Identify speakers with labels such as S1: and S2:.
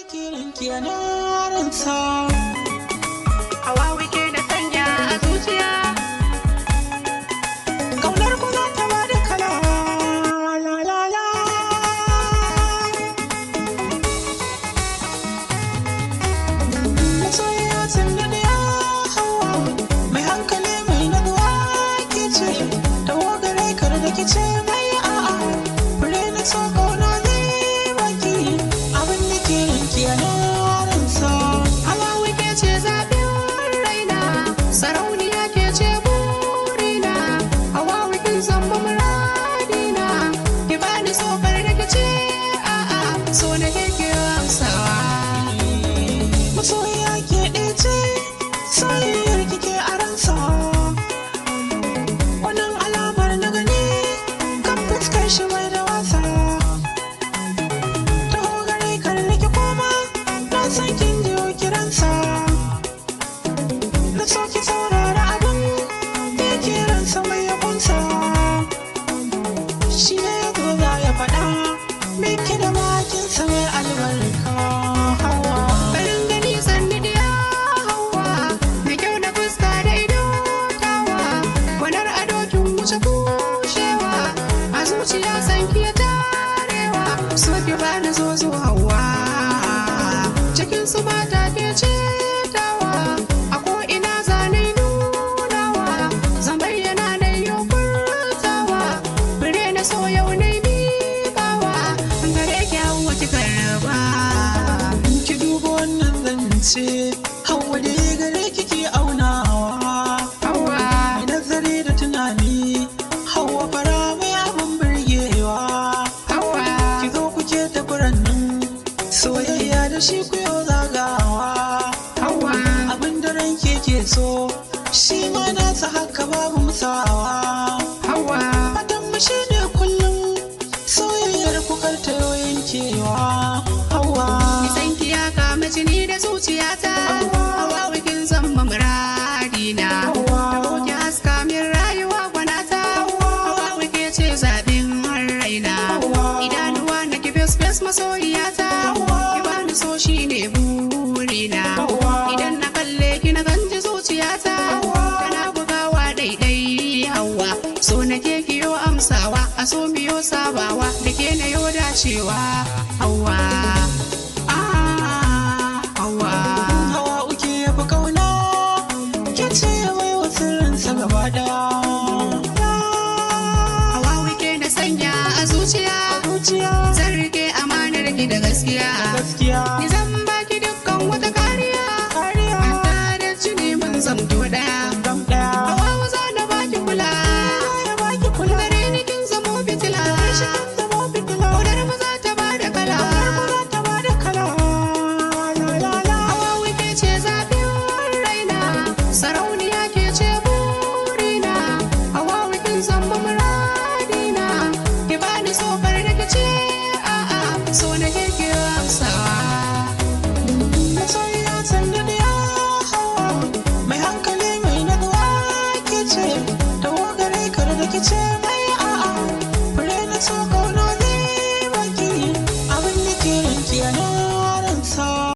S1: da ke ranki yana ransa.
S2: Hawa wike na sanya a zuciya.
S1: Kaunar ku za ta bada kala la la la. Masoyiya tun da ya hawa, mai hankali mai natsuwa ke ce, taho gare kar da ki ce mai a'a. Fure na so kauna zai baki, abin da ke ranki yana ransa.
S2: Hawa wike ce zaɓin raina, sarauniya ke ce burina. Hawa wikin zamba muradina, ki bani so kar da ki ce a'a, so na ke ki amsawa.
S1: Masoyiya ke ɗaya ce, soyayyar kike a ransa. Wannan alamar na gani, kan fuskar shi mai da wasa. Taho gare kar da ki koma, na san kin jiyo kiransa. Na so ki saurara abin da yake ransa mai yabonsa. Shi ne ya zo za ya faɗa, miki da bakinsa mai albarka. Hawa.
S2: Farin gani sanni diya hawa, mai kyau na fuska da ido tawa, gwanar ado kin wuce kushewa, a zuciya san ki ya tarewa, so ki bani zo zo hawa. Cikin su mata ke ce tawa, a ko ina zane nunawa, zan bayyana na yi furtawa, fure na so yau na miƙawa, gare ki hawa ki karba.
S1: Ki duba wannan zance, hawa da gare kike aunawa.
S2: Hawa.
S1: Mai nazari da tunani, hawa fara mai abin birgewa.
S2: Hawa.
S1: Ki zo kuke ta furannin, soyayya da shi ku yau zagawa.
S2: Hawa.
S1: Abin da ranke ke so, shi ma nasa haka babu musawa.
S2: Hawa.
S1: Fatan mu shi ne kullum, soyayyar ku kar ta yo yankewa. Hawa.
S2: Nisan ki ya kama jini da zuciyata. Hawa wikin zama muradina.
S1: Hawa.
S2: Ki haska min rayuwa gwanata. Hawa wike ce zaɓin raina.
S1: Hawa.
S2: Idanuwa na ki fes fes masoyiyata.
S1: Hawa.
S2: Ki bani so shi ne burina.
S1: Hawa.
S2: Idan na kalle ki na ganji zuciyata.
S1: Hawa.
S2: Tana bugawa daidai hawa. So na ke kiyo amsawa, a so miyo sabawa, da ke na yo dacewa. Hawa. Ah, hawa.
S1: Hawa uke ya fi kauna, ke ce mai wasu gaba daya.
S2: Hawa wike na sanya a zuciya.
S1: Zuciya.
S2: Zan rike amanar ki da gaskiya.
S1: Gaskiya.
S2: Ni zan baki dukkan wata kariya.
S1: Kariya.
S2: Manta da jini mun zamto daya.
S1: Gam daya.
S2: Hawa za na baki kula.
S1: Ya baki kula.
S2: Gare ni kin zamo fitila.
S1: Shi kin